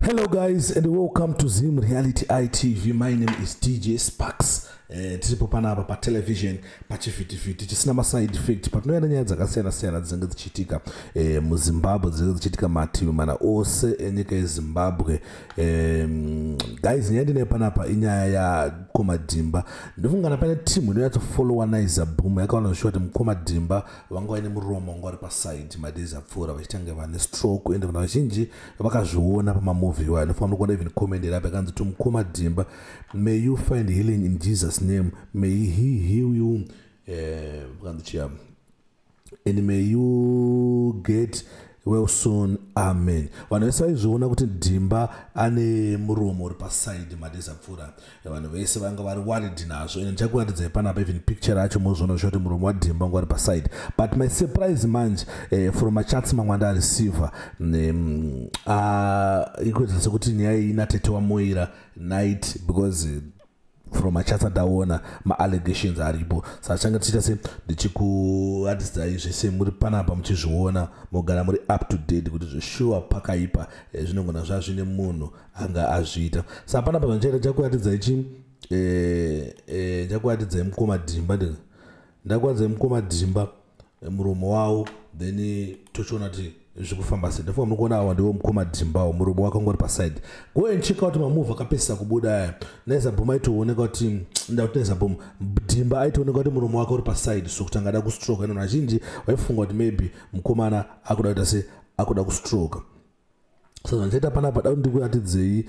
Hello guys and welcome to Zim Reality ITV. My name is DJ Sparks. Tiripo panapa patelevision pachivhitivhiti chisina maside effect, patinoenda nyaya dzakasiyana siyana dzinenge dzichiitika muZimbabwe, dzinenge dzichiitika mativi mana ose enyika yeZimbabwe. Guys, nyaya ndinayo panapa inyaya yaMukoma Dhimba. Ndofungana pane timu inonyatsofollowa Naiza Boom yakaona zvishuwa kuti Mukoma Dhimba vanga vaine muromo wanga vari paside madays apfuura, vachitanga vane stroke, ende vanhu vazhinji vakazviona pamamovie iwayo. Ndofanira kuona even comment irapo yakanzi, "To Mukoma Dhimba, may you find healing in Jesus' name, may he heal you," vakanzi chiya, "and may you get well soon, amen." Vanhu vese vaizviona kuti Dhimba ane muromo uri paside madays apfuura. Vanhu vese vanga vari worried nazvo, ende ndichakuratidzai panapa even picture racho, mozviona zvisho kuti muromo waDhimba wanga uri paside. But my surprise manje, from machats mamwe andareceiver, ikuita sekuti nyaya iyi inatete waMoira Night, because from machats andaona, maallegations aripo. Saka change tichiita se ndichikuatidzai zvese muri panapa muchizviona, mogara muri up to date kuti zveshuwa pakaipa. Zvinogona zvazvine munhu anga azviita. Saka panapa zvandichaita, chakuratidzai chi chakuratidzai Mukoma Dhimba, ndakuratidzai Mukoma Dhimba muromo wavo, then tochiona kuti zviri kufamba sei. Ndofunga muri kuona, awa ndiwo Mukoma Dhimbawo, muromo wake wanga uri paside. Go and check out mamovie akapedzisa kubuda aya. Naiza Boom aitooneka kuti, ndakuti Naiza Boom, Dhimba aitooneka kuti muromo wake uri paside, so kuti angada kustroke. Ende vanhu vazhinji vaifunga kuti maybe mukomana akuda kuita se akuda kustroke. So zvandichaita panapa, da ndikuratidzei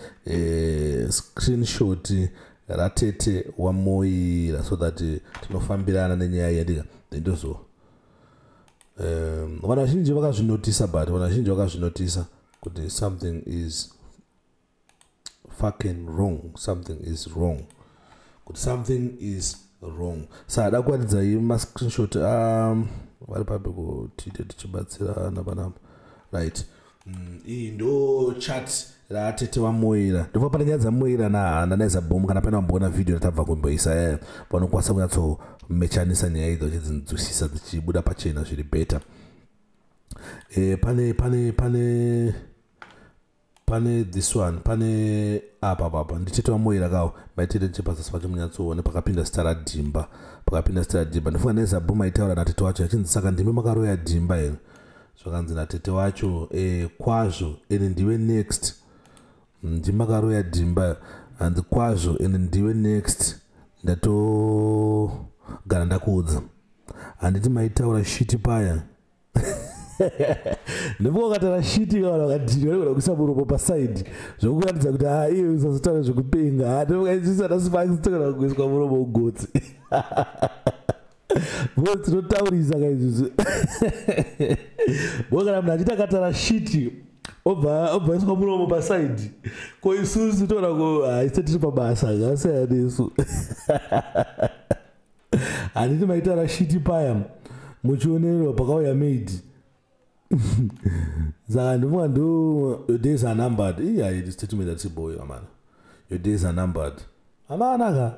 screenshot ratete waMoira so that tinofambirana nenyaya yandika, then ndozo vanhu vazhinji vakazvinotisa, but vanhu vazhinji vakazvinotisa kuti something is fucking wrong, something is wrong, kuti something is wrong. Saka da kuratidzai mascreenshot vari papi kuti tichibatsirana panapa. Right, iyi ndo chat ratete vaMoira. Ndobva pane nyaya dzaMoira naNaiza Boom. Kana pane vamboona vhidhiyo ratabva kumboisa yayo, vanokwanisa kunyatsomechanisa nyaya idzi vachidzinzwisisa, dzichibuda pachena zviri better. E, pane pane pane pane this one, pane apa papa nditete vaMoira kawo. Maitete chepazasi pacho munyatsoone pakapinda zita raDhimba, pakapinda zita raDhimba. Ndifunga Naiza Boom aitaura natete wacho achinzi, "Saka ndimi makaroya Dhimba here?" Zvakanzi natete wacho, "Kwazvo, ene ndiwe next. Ndimakaroya Dhimba." Hanzi, "Kwazvo, ene ndiwe next, ndatogara ndakuudza. Handiti maitaura shit paya?" Ndipo wakataura shit, kana wakadhiri vanogona kuisa muromo paside, zvokuratidza kuti ha, iye usazotaura zvekupenga. Isana Sparks togona kuiswa muromo ugotsi bo, tinotaurisa kaizvizvi bo. Kana munhu achiti akataura shit, obva iswa muromo paside, ko isusu toona ku haise tiri pabasa, ngasiyana nesu. "Handiti maitaura shit paya muchionererwa pakauya maid?" Saka ndifunga ndo "Your days are numbered." Iya statement atiboyo amana, "Your days are numbered," amana ka,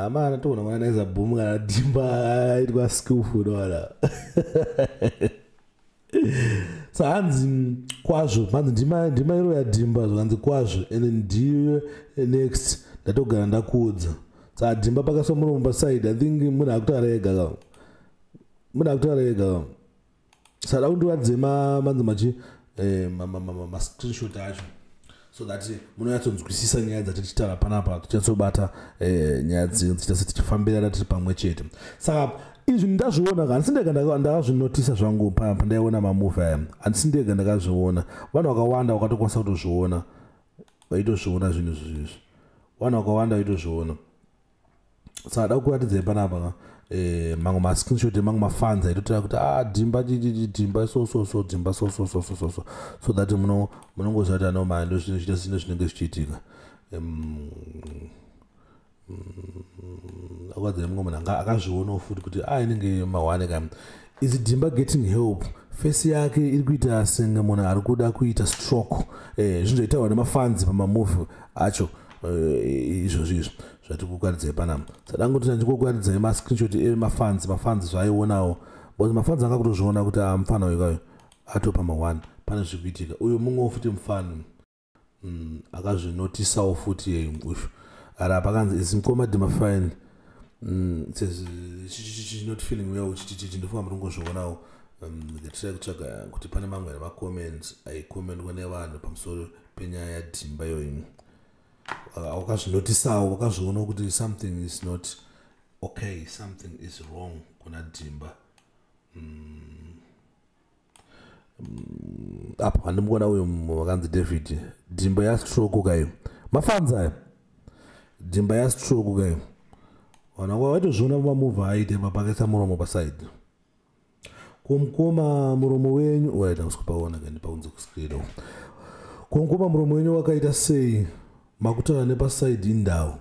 amana toona mwana Naiza Boom kana Dhimba aitwa skillful noana. So hanzi, "Kwazvo," hanzi, "Ndima iro yaDhimba." Zvakanzi, "Kwazvo, ende ndiwe next, ndatogara ndakuudza." Saka Dhimba pakaiswa muromo paside, I think munhu akutaura ega ka, munhu akutaura ega. Saka kundiratidze manzi machi mascreenshot acho so that munonyatsonzwisisa nyaya dzatichitaura panapa, tichinyatsobata nyaya dziita setichifambirana tiri pamwe chete. Saka izvi ndazviona ka, handisi ndega ndakazvinotisa zvangu pandaiona mamovie aya. Handisi ndega ndakazviona, vanhu vakawanda vakatokwanisa kutozviona, vaitozviona zvinhu izvizvi, vanhu vakawanda vaitozviona. Saka da kuratidzai panapa mamwe mascreenshot emamwe mafans aitotaura kuti, "Ah, Dhimba chichichi, Dhimba so so so, Dhimba so so so so so so," so that munongoziva kuti anoma ndo zvinhu zvinenge zvichiitika. Akwadza mumwe munhu akazvionawo futi kuti a ah, inenge mahwane ka. "Is Dhimba getting help? Face yake iri kuita senge munhu ari kuda kuita stroke." Zvinhu zvaitaurwa nemafans pamamovie acho. Izvozvo izvo zvati kukwaridzai panapa. Saka ngoti ndikokwaridzai mascreenshot emafans, mafans zvaaionawo, because mafans anga kutozviona kuti ah, mufana uyu kayo atopa ma1, pane zviri kuitika. Uyu mumwewo futi mufani. Akazvinotisawo futi uyu ari apa, akanzi is mukoma Dhimba fine? Says not feeling well. Chichichi, ndofunga muri kungozvionawo. Ngatitrai kutsvaga kuti pane mamwe emacomments aicommentwa nevanhu pamusoro penyaya yaDhimba iyoyi. Wakazvinotisawo, wakazvionawo kuti something is not okay, something is wrong kuna Dhimba. Apa handimukuona uyu wakanzi David Dhimba yastroke kayo, mafans aya, Dhimba yastroke kayo. Vanhu vanga vaitozviona pamamuvha aite pakaisa muromo paside kumukoma, muromo wenyu waita kusikupaona kandi paunze kuscreen. Kumukoma, muromo wenyu wakaita sei? Makutaura nepaside indau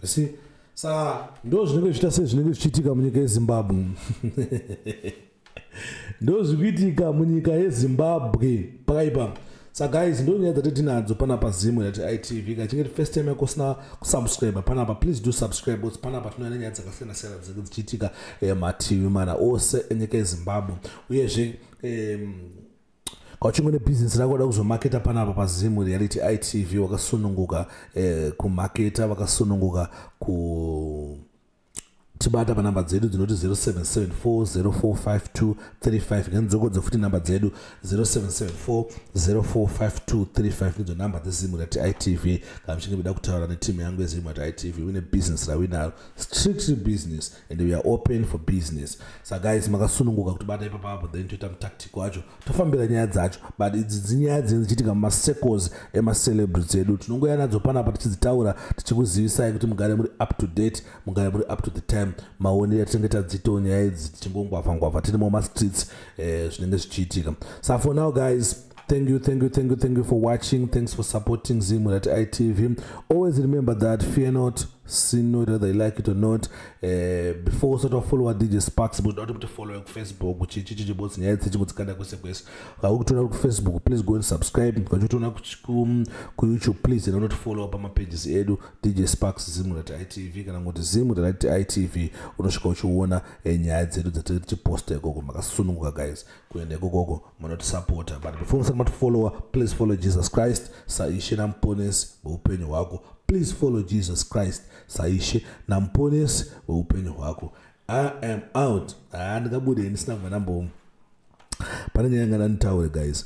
si. Saka ndo zvinenge zvichiita sei, zvinenge zvichiitika munyika yeZimbabwe, ndo zvikuitika munyika yeZimbabwe pakaipa. Saka guys, ndo nyaya dzati tinadzo panapa Zimu yati ITV. Kachinge first time yako usina kusubscribe panapa, please do subscribe, because panapa tinoona nyaya dzakasiyana siyana dzinenge dzichiitika mativi mana ose enyika yeZimbabwe. Uyezve kauchinge nebhizinesi rako da kuzomaketa panapa paZimu Reality ITV, wakasununguka kumaketa, vakasununguka ku tibata panhamba dzedu dzinoti 0774045235. Ngendzokodze futi nhamba dzedu, 0774045235, ndidzo nhamba dzeZimu Rati ITV. Kana muchinge muda kutaura netimu yangu yeZimu Rati ITV, une business rawinaro, strictly business, and we are open for business. Sa guys, makasununguka kutibata ipapapo, then toita mutactic wacho, tofambira nyaya dzacho. But idzi dzinyaya dzinenge dzichiitika mumacircles emacelebrities edu, tinongoya nadzo panapa tichidzitaura, tichikuzivisai kuti mugare muri up to date, mugare muri up to the time. Maonero atinenge tadziitawo nyaya idzi, tichingongwavha ngwavha tiri mumastreets, zvinenge zvichiitika. So for now guys, thank you, thank you, thank you, thank you for watching. Thanks for supporting Zimu at ITV. Always remember that fear not, sin not, whether you like it or not. Before sort of follow DJ Sparks, but not to follow kufacebook, chichichichibotsi nyaya dzechingotsikanda kwese kwese. Kaukutoona kufacebook, please go and subscribe. Ukachotoona kuyoutube, please and not follow pamapages edu, DJ Sparks, Zimu at ITV, kana ngoti Zimu at ITV, unosvika uchiona nyaya dzedu dzatiri tichiposta ikoko. Makasununguka guys kuenda ikokoko, munotisapota. But before musati matifollowa, please follow Jesus Christ saIshe naMuponesi weupenyu hwako. Please follow Jesus Christ saIshe naMuponesi weupenyu hwako. I am out. Handingabude ndisina kubva ndambo pane nyaya yanga ndanditaure guys.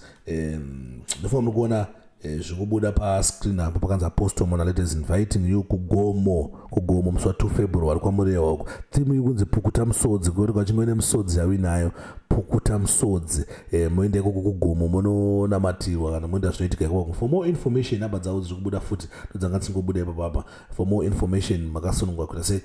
Ndofanira muri kuona zvikubuda pascreen apo, pakanzi Apostle Monaleta is inviting you kugomo, kugomo musi wa2 February kwaMurewa uko. Theme iri kunzi pukuta musodzi, kuti kwachinge nemusodzi yawinayo, pukuta musodzi. Moenda ikoko kugomo, munonamatirwa kana moenda, zvinoitika ikoko. For more information, namba dzavo dziri kubuda futi, ndodzanga dzisingobuda ipapapa. For more information, makasunungwa kuita se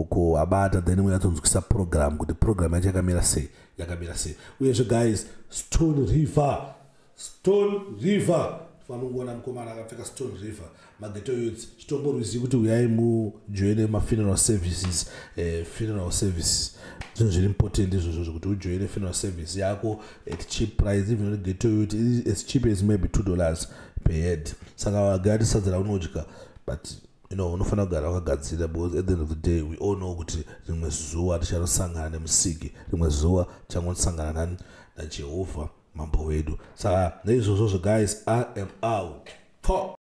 kuabata, then munyatsonzwisa program kuti program yacho yakamira sei, yakamira sei. Uyezve guys, Stone River, Stone River, fanongoona mukomana akapfeka Stone River. Maghetto youths, chitomborwizi kuti uyai mujoine mafuneral services. Funeral services zvinhu zviri important izvozvo, zvekuti ujoine funeral service yako at cheap price, even on ghetto youth as cheap as maybe $2 per head. Saka gari sadza raunodya, but unofanira kugara wakagadzira, because at the end of the day we all know kuti rimwe zuva tichanosangana nemusiki, rimwe zuva tichangosangana nani? NaJehovha mambo wedu. Saka naizvozvozvo guys, I am out. Pop.